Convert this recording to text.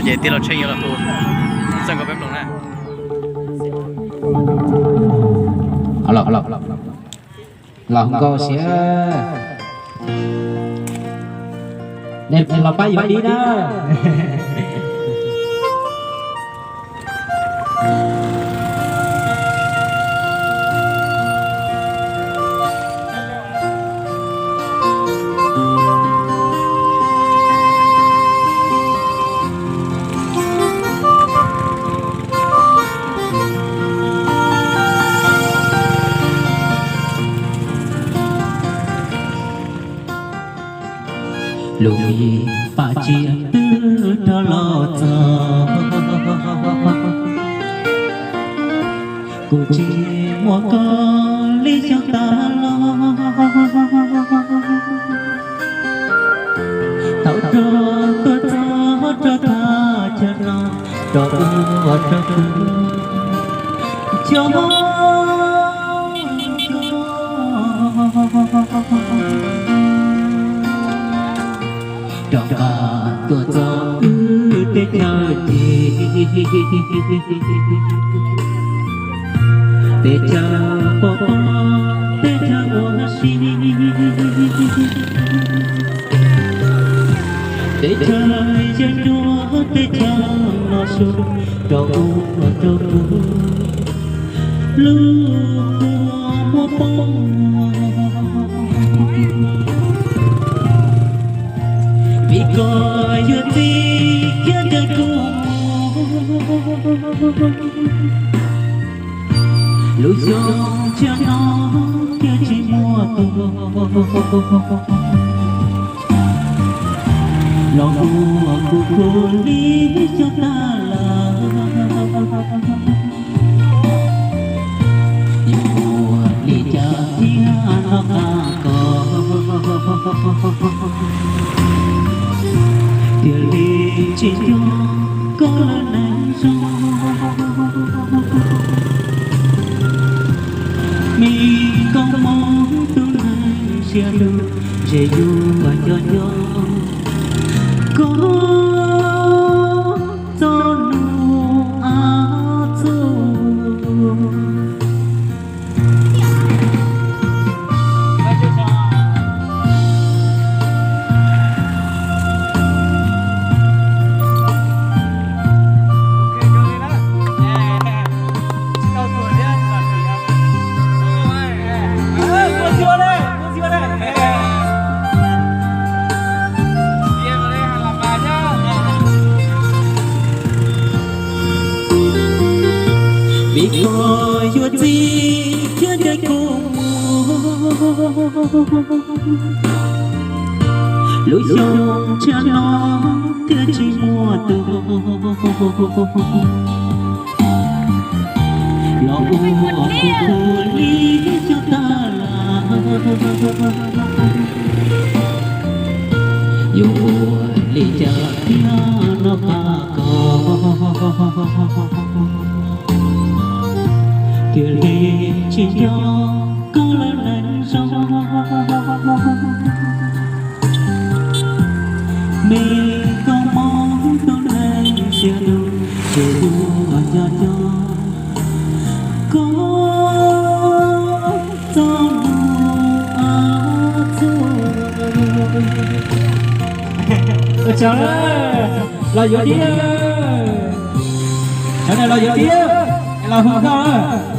Ces tij laug Tsheej yuav los hu txawj nkauj peb mloog na. Los hu nkauj siab. Nej los pab yuav dib na. Lub me pam tsiaj twb rov los txog, kuv tsis muaj koj li xyoo tas los. Thaum rog tuaj txog rau thaj chaw no, rau ua rau kuv cov rov qab tuaj txog wb teb chaws ces teb chaws pom pom, teb chaws ua si, teb chaws yog nruab, teb chaws no su rau ua rau kuv lub kua muag poob. Vim koj yuav txij khiav ncaim kuv mus, lub xyoo tshiab no thiaj tsis muaj tus los ua kuv khuv li xyoo tas los. Yuav ua li cas thiaj noj qab koj, thiaj li tsis nco koj lawm neeg zoo. Me koob hmoov tus neeg siab lug, ntshe yuav nco nco koj txoj lus ab txuj. Vim koj yuav txij thiab ncaim kuv mus, lub xyoo tshiab no thiaj tsis muaj tus los ua kuv khuv li xyoo tas los. Yuav ua li cas thiaj noj qab koj, thiaj li tsis nco koj lawm neeg zoo. Me koob hmoov tus neeg siab lug, ntshe yuav nco nco koj txoj lus ab txuj. Ua tsaug, los yuav dib, cov no los yuav dib, los hu nkauj.